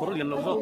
Kawr lian lo zawk.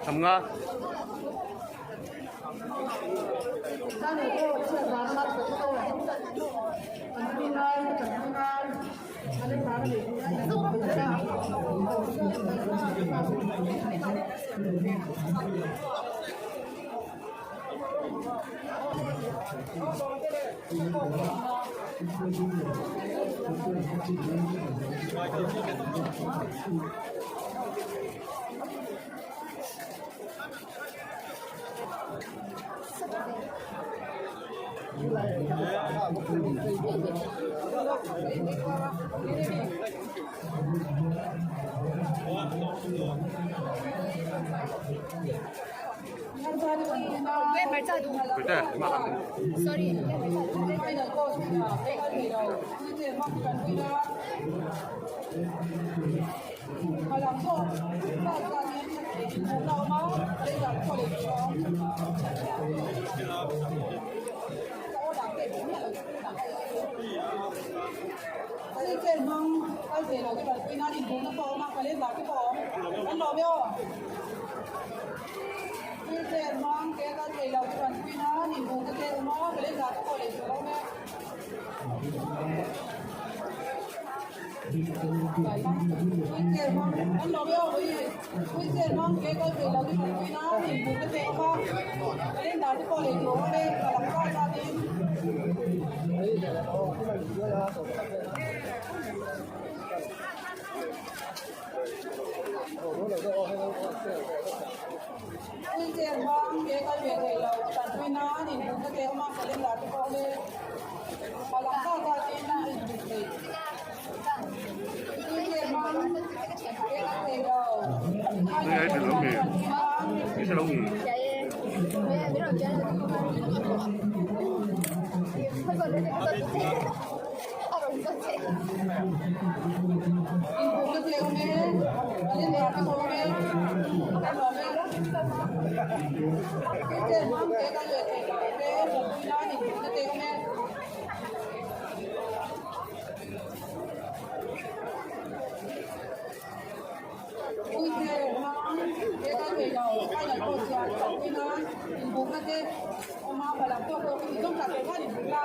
Thamnga. Wheelchair hmang ke a kal thei lo chuan pui nan inbuk na te a awm a, calendar te pawh lei tur a awm e. Wheelchair hmang an lawm e aw vawi wheelchair hmang ke a kal thei lo te chuan pui nan inbuk na te a awm a, calendar te pawh lei tur a awm e, palang zat zat in. Wheelchair hmang ke kal ve thei lo tanpui nan inbuk na te awm a calendar te pawh awm e palang zat zat in a inbuk thei wheelchair hmang ke kal thei lo Inbuk na te awm e calendar te pawh awm e an lawm e wheelchair hmang te kal ve thei lo te tanpui nan inbuk na te awm e. Wheelchair hmang te kal thei lo final pawh chhiar tanpui nan inbuk na te awm a palang tawk tawk in zawng tak leh khan inbuk la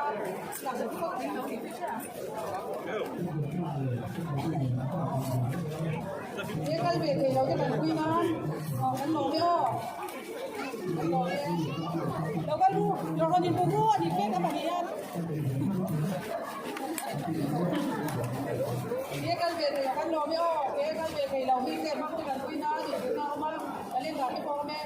He kal ve thei lo te kan pui nan kan lawm e aw kan lawm e lo kal ru lo rawn in buk ru a ni tlem a pahnih hian he kal ve thei lo kan lawm e aw he kal ve thei lo mi te hmang te kan pui nan in buk na awm a calendar te pawh a awm e.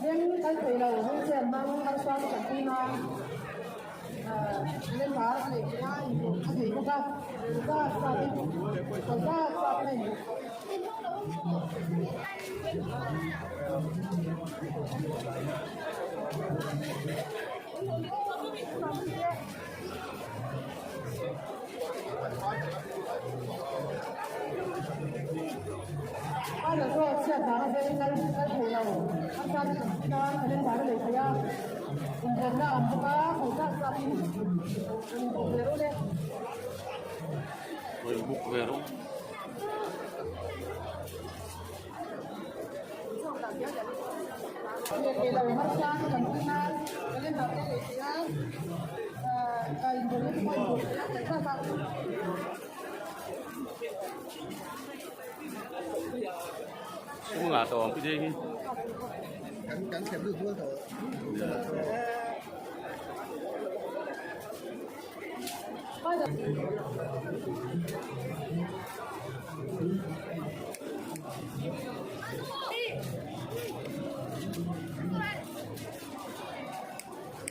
Heng kal thei lo wheelchair hmang harsa te kan pui a ahh calendar a lei theih a inhmuh a thei bawk a zat zat in zat zat in a inhmuh.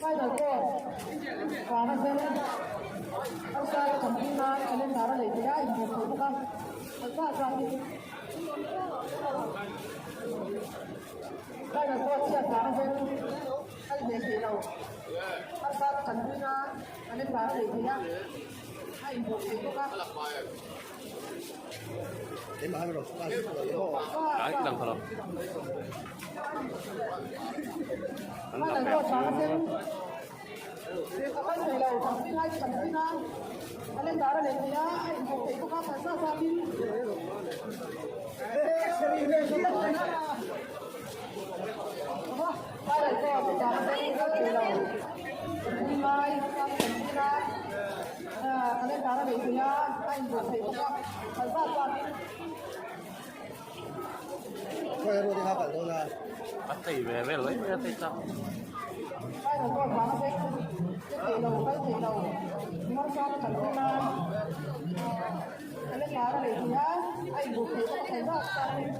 Final pawh vana zen hausa te kan pui nan calendar a lei theih a inbuk thei bawk a zat zat hi final pawh chhiat vana zen kal ve thei lo hausa te kan pui nan calendar a lei theih a a inbuk thei bawk a. Calendar a nei thei a, a inbuat theih bawk a, kal zat zatin. A tei ve vel mai mai a tei ta. Final board vang a vek che thei lo, kal thei lo, hmarcha te kan awm a, calendar a nei thei a, a inbuat theih bawk a, kal zat zatin.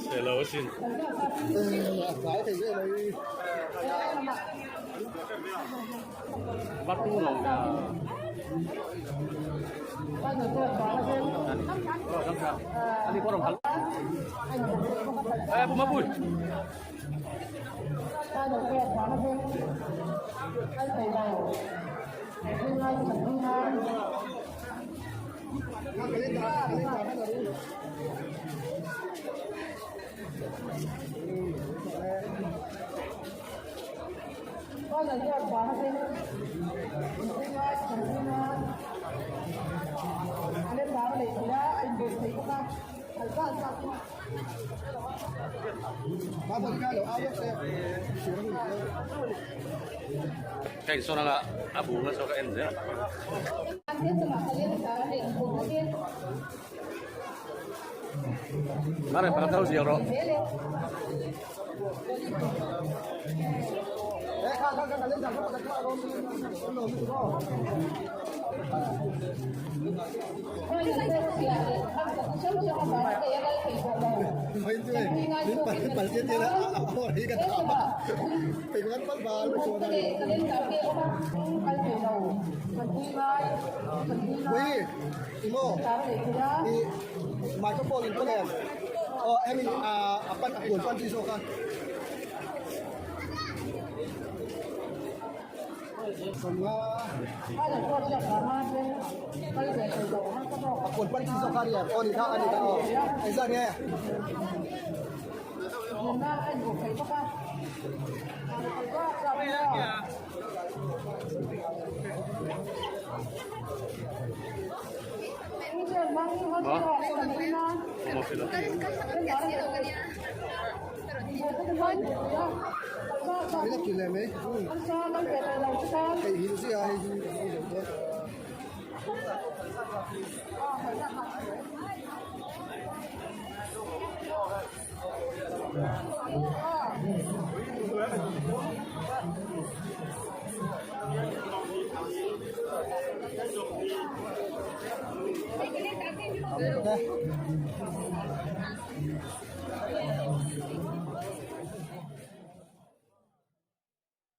Chhe lo asin. Bắt tu lo nha. Ani có đồng hal. Ê, bù ma bùi. Ka insawn anga a bu nasa ka en zel. Mare pakhat ho ziak rawh.